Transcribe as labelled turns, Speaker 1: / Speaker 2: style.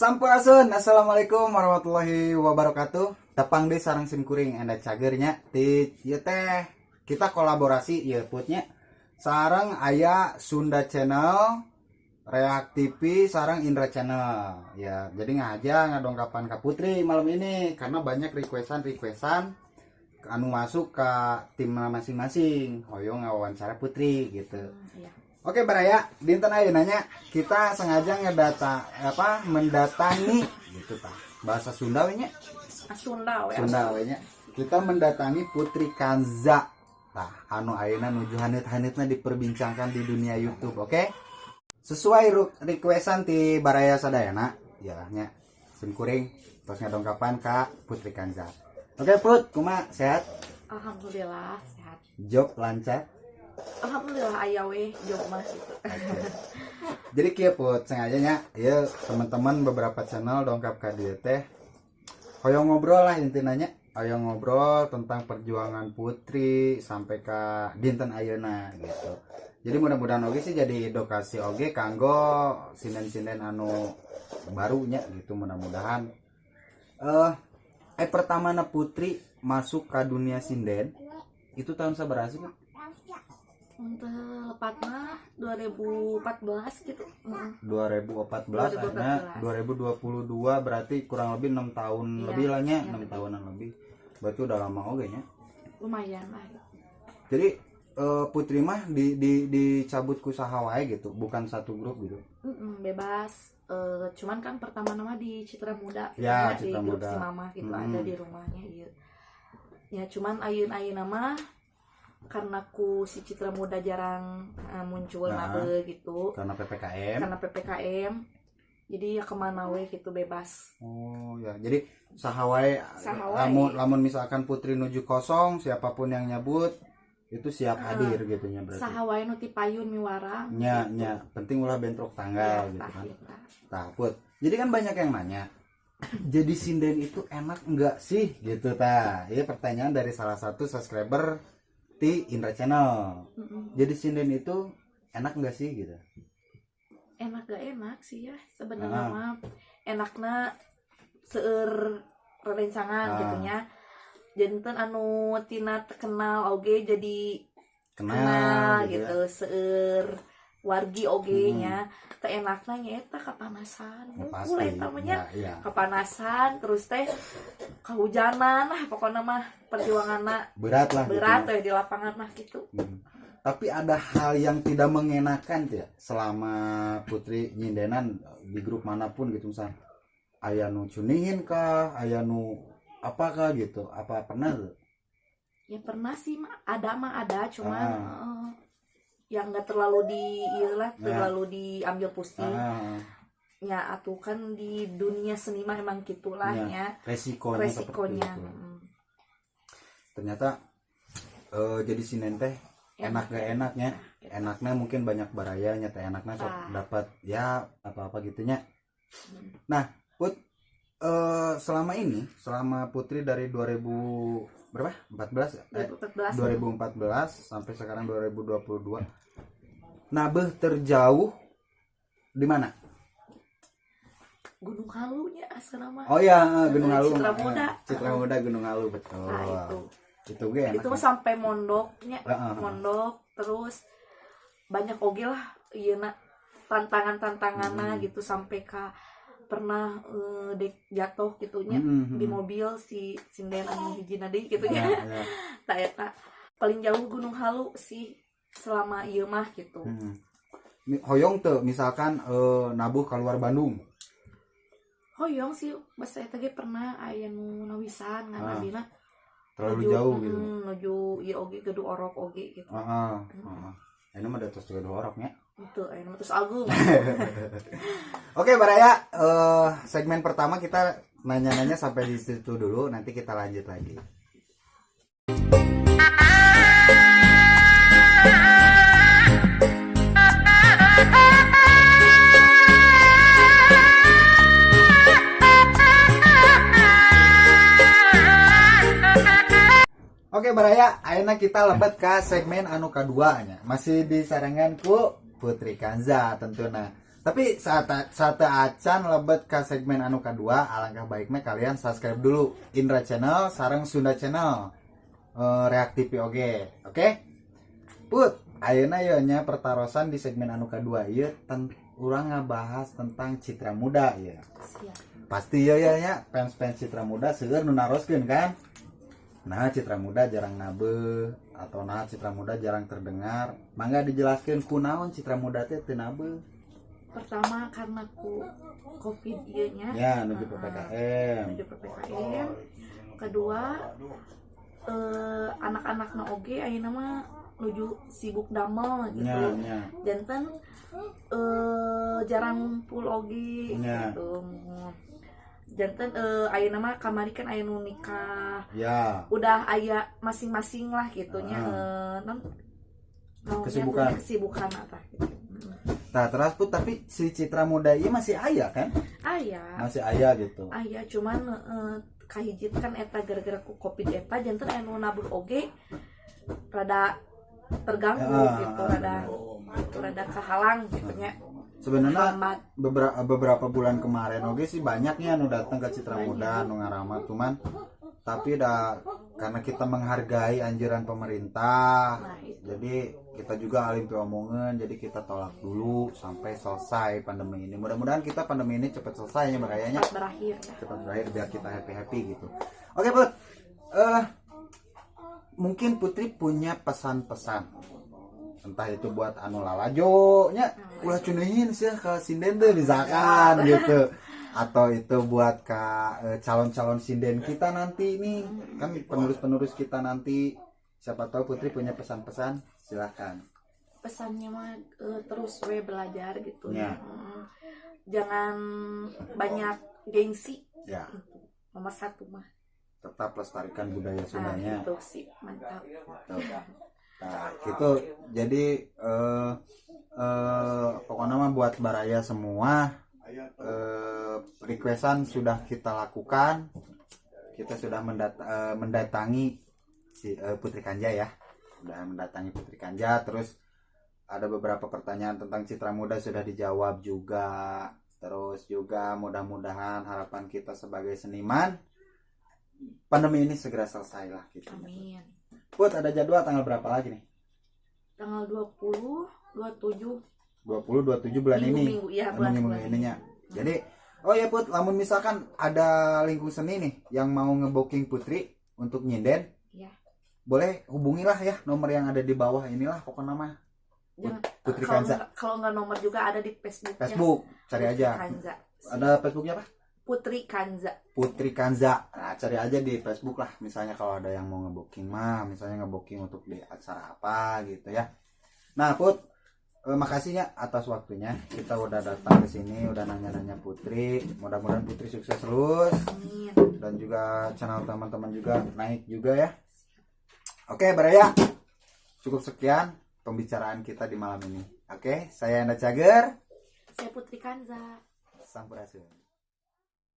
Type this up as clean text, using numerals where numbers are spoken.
Speaker 1: Sampurasun, assalamualaikum warahmatullahi wabarakatuh. Tepang deui sareng sim kuring Enda Cager nya. Di ieu teh kita kolaborasi ieu, Put, nya. Sareng aya Sunda Channel, Reak TV, sareng Indra Channel. Ya, jadi ngahaja ngadongkapan ka Putri malam ini karena banyak requestan-requestan anu masuk ke tim masing-masing. Hoyong ngawawancara Putri gitu.
Speaker 2: Iya.
Speaker 1: Oke Baraya, dinten ayeuna nya kita sengaja ngedata apa mendatangi gitu tah. Bahasa Sunda we nya.
Speaker 2: Ah, Sunda we.
Speaker 1: Sunda we nya. Kita mendatangi Putri Kanza. Tah, anu ayeuna nuju haneut-haneutna diperbincangkan di dunia YouTube, oke? Sesuai requestan ti Baraya sadayana, ya nya. Sim kuring tos ngadongkapan ka Putri Kanza. Oke Put, kumaha, sehat?
Speaker 2: Alhamdulillah sehat.
Speaker 1: Job lancar?
Speaker 2: Alhamdulillah aya we job mah gitu.
Speaker 1: Oke. Jadi kieu Put, sengaja nya ya teman-teman beberapa channel dongkap ka dieu teh hoyong ngobrol lah intinya nya. Hoyong ngobrol tentang perjuangan Putri sampai ke dinten ayeuna gitu. Jadi mudah-mudahan oge sih jadi edukasi oge kanggo sinden-sinden anu barunya gitu mudah-mudahan. Pertama na Putri masuk ke dunia sinden itu tahun sabaraha sih, Put?
Speaker 2: Untuk lepat mah 2014 gitu. Heeh.
Speaker 1: 2014, akhirnya 2022, berarti kurang lebih 6 tahun lebih lah nya, 6 tahunan lebih, berarti udah lama oke nya.
Speaker 2: Lumayan lah.
Speaker 1: Jadi Putri mah di dicabut ku saha wae gitu, bukan satu grup gitu?
Speaker 2: Bebas. Cuman kan pertama nama di Citra Muda
Speaker 1: Ya,
Speaker 2: ya, di
Speaker 1: Citra
Speaker 2: grup
Speaker 1: Muda.
Speaker 2: Si Mama gitu, ada di rumahnya, iya ya. Cuman ayeuna ayeuna mah karena ku si Citra Muda jarang muncul
Speaker 1: Nah.
Speaker 2: nabe gitu.
Speaker 1: Karena PPKM.
Speaker 2: Karena PPKM, jadi ya kemana we gitu bebas.
Speaker 1: Oh ya, jadi saha wae.
Speaker 2: Saha wae.
Speaker 1: Lamun lamun misalkan Putri nuju kosong, siapapun yang nyabut itu siap hadir gitu nya berarti.
Speaker 2: Saha wae nu ti payun miwarang.
Speaker 1: Nya nya, penting ulah bentrok tanggal
Speaker 2: Ya,
Speaker 1: gitu
Speaker 2: tah,
Speaker 1: kan.
Speaker 2: Eta.
Speaker 1: Tah, Put. Jadi kan banyak yang nanya, jadi sinden itu enak enggak sih gitu tah. Ini pertanyaan dari salah satu subscriber di Indra Channel. Jadi sinden itu enak enggak sih gitu?
Speaker 2: Enak gak enak sih ya sebenarnya mah. Enakna seueur rerencangan gitu nya, janten anu tina terkenal oge jadi
Speaker 1: kenal,
Speaker 2: kenal
Speaker 1: gitu,
Speaker 2: gitu,
Speaker 1: ya.
Speaker 2: Seueur wargi oge nya. Teu enakna nya eta kapanasan.
Speaker 1: Ya,
Speaker 2: Hungkul
Speaker 1: pasti.
Speaker 2: Eta mah nya.
Speaker 1: Ya, iya.
Speaker 2: Kapanasan terus teh kehujanan lah, pokoknya mah perjuanganna
Speaker 1: Berat lah gitu
Speaker 2: berat
Speaker 1: ya.
Speaker 2: Teh di lapangan mah gitu.
Speaker 1: Tapi ada hal yang tidak mengenakan tidak selama Putri nyindenan di grup manapun gitu, misal aya nu cunihin kah, aya nu apakah gitu, apa pernah tuh?
Speaker 2: Ya pernah sih mah, ada mah ada, cuman yang nggak terlalu di iyalah terlalu diambil pusing. Ya atuh kan di dunia seni mah emang gitulah ya.
Speaker 1: Resikonya,
Speaker 2: Resikonya.
Speaker 1: Seperti itu. Ternyata jadi sinden teh enak gak enaknya,
Speaker 2: Gitu.
Speaker 1: Enaknya mungkin banyak barayanya teh, enaknya sok dapat ya apa-apa gitunya. Nah Put, selama ini, selama Putri dari 2000 berapa, 14 ya?
Speaker 2: 2014.
Speaker 1: 2014 sampai sekarang 2022, nabeuh terjauh di mana?
Speaker 2: Gunung Halunya asrama.
Speaker 1: Oh iya, Gunung Halu.
Speaker 2: Citra Muda.
Speaker 1: Citra Muda Gunung Halu, betul.
Speaker 2: Nah, itu.
Speaker 1: Itu ge enak.
Speaker 2: Itu mah sampai mondoknya, mondok terus banyak oge lah iya nak tantangan-tantangannya gitu, sampai ke pernah dek jatuh gitunya di mobil si sinden anu hiji deui gitu nya. Tah eta paling jauh Gunung Halu sih selama ieu mah gitu.
Speaker 1: Hoyong tuh misalkan nabuh keluar Bandung?
Speaker 2: Hoyong sih, basa eta ge pernah aya nu nawisan ngan abina
Speaker 1: terlalu
Speaker 2: nuju,
Speaker 1: jauh gitu.
Speaker 2: Nuju ieu oge, Gaduh Orok oge gitu.
Speaker 1: Heeh. Ini mah terus Gaduh Orok nya.
Speaker 2: Itu aya nu terus agung.
Speaker 1: Oke, Baraya, segmen pertama kita nanya-nanya sampai di situ dulu, nanti kita lanjut lagi. Oke Baraya, ayeuna kita lebet ke segmen anu kedua nya. Masih disarengan ku Putri Kanza tentunya. Tapi saat saat acan lebet ke segmen anu kedua, alangkah baiknya kalian subscribe dulu Indra Channel sareng Sunda Channel, Reak TV oge. Oke? Put, ayeuna ieu nya pertarosan di segmen anu kedua ieu urang ngabahas tentang Citra Muda ya.
Speaker 2: Siap.
Speaker 1: Pasti ya ya nya fans-fans Citra Muda seueur nu naroskeun kan. Nah, Citra Muda jarang nabeuh atau nah Citra Muda jarang terdengar. Mangga dijelaskeun kunaon Citra Muda teh teu nabeuh.
Speaker 2: Pertama karena ku Covid ieu nya.
Speaker 1: Ya, nuju PPKM.
Speaker 2: Menuju PPKM. Kedua, anak-anak na oge ayeuna mah nuju sibuk damel gitu.
Speaker 1: Nya, nya.
Speaker 2: Janten jarang ngumpul oge gitu. Janten ayeuna mah kamari kan aya nu nikah. Udah aya masing-masing lah gitu nya, non naonnya
Speaker 1: Kesibukan.
Speaker 2: Punya kesibukan apa gitu.
Speaker 1: Nah, terus Put, tapi si Citra Muda ini masih aya kan?
Speaker 2: Aya.
Speaker 1: Masih aya gitu.
Speaker 2: Aya, cuman kahiji kan eta gara-gara ku Covid eta, janten anu nabuh oge rada terganggu gitu, rada rada kehalang gitu nya.
Speaker 1: Sebenarnya
Speaker 2: Lambat.
Speaker 1: Beberapa beberapa bulan kemarin oke sih banyaknya nu datang ke Citra
Speaker 2: Banyak.
Speaker 1: Muda nu ngaramat, cuman tapi dah karena kita menghargai anjuran pemerintah,
Speaker 2: Nah, itu.
Speaker 1: Jadi kita juga alim omongan, jadi kita tolak dulu sampai selesai pandemi ini. Mudah-mudahan kita pandemi ini cepat selesai ya barayanya.
Speaker 2: Cepat berakhir ya.
Speaker 1: Cepat berakhir biar kita happy happy gitu. Oke Put, mungkin Putri punya pesan-pesan, entah itu buat anu lalajo nya, ulah cunihin sih ke sinden tuh misalkan gitu, atau itu buat ke calon-calon sinden kita nanti nih kan, penerus-penerus kita nanti, siapa tahu Putri punya pesan-pesan, silahkan.
Speaker 2: Pesannya mah terus we belajar gitu ya. Jangan banyak gengsi. Gitu. Nomor satu mah.
Speaker 1: Tetap lestarikan budaya
Speaker 2: Nah,
Speaker 1: Sundanya.
Speaker 2: itu sih mantap.
Speaker 1: Gitu. Nah, gitu. Jadi pokoknya mah buat baraya semua, requestan sudah kita lakukan. Kita sudah mendatangi si Putri Kanja ya. Sudah mendatangi Putri Kanja, terus ada beberapa pertanyaan tentang Citra Muda sudah dijawab juga. Terus juga mudah-mudahan harapan kita sebagai seniman, pandemi ini segera selesai lah gitu.
Speaker 2: Amin.
Speaker 1: Put, ada jadwal tanggal berapa lagi nih?
Speaker 2: Tanggal 20, 27.
Speaker 1: 20, 27 bulan
Speaker 2: Minggu,
Speaker 1: ini.
Speaker 2: minggu, iya, bulan
Speaker 1: Minggu,
Speaker 2: bulan
Speaker 1: ininya. Jadi, oh ya Put, lamun misalkan ada lingkung seni nih yang mau ngebooking Putri untuk nyinden, boleh hubungilah ya nomor yang ada di bawah inilah pokoknya mah.
Speaker 2: Jangan,
Speaker 1: Putri
Speaker 2: kalau
Speaker 1: Kanza.
Speaker 2: Kalau nggak nomor juga ada di Facebook.
Speaker 1: Facebook, cari
Speaker 2: Putri
Speaker 1: aja.
Speaker 2: Kanza.
Speaker 1: Ada Facebooknya apa?
Speaker 2: Putri Kanza.
Speaker 1: Putri Kanza. Nah, cari aja di Facebook lah misalnya kalau ada yang mau ngebooking mah, misalnya ngebooking untuk di acara apa gitu ya. Nah, Put, makasih ya atas waktunya. Kita udah datang ke sini, udah nanya-nanya Putri. Mudah-mudahan Putri sukses terus
Speaker 2: Amin.
Speaker 1: Dan juga channel teman-teman juga naik juga ya. Oke, Baraya. Cukup sekian pembicaraan kita di malam ini. Oke, saya Enda Cager.
Speaker 2: Saya Putri Kanza.
Speaker 1: Sampurasun.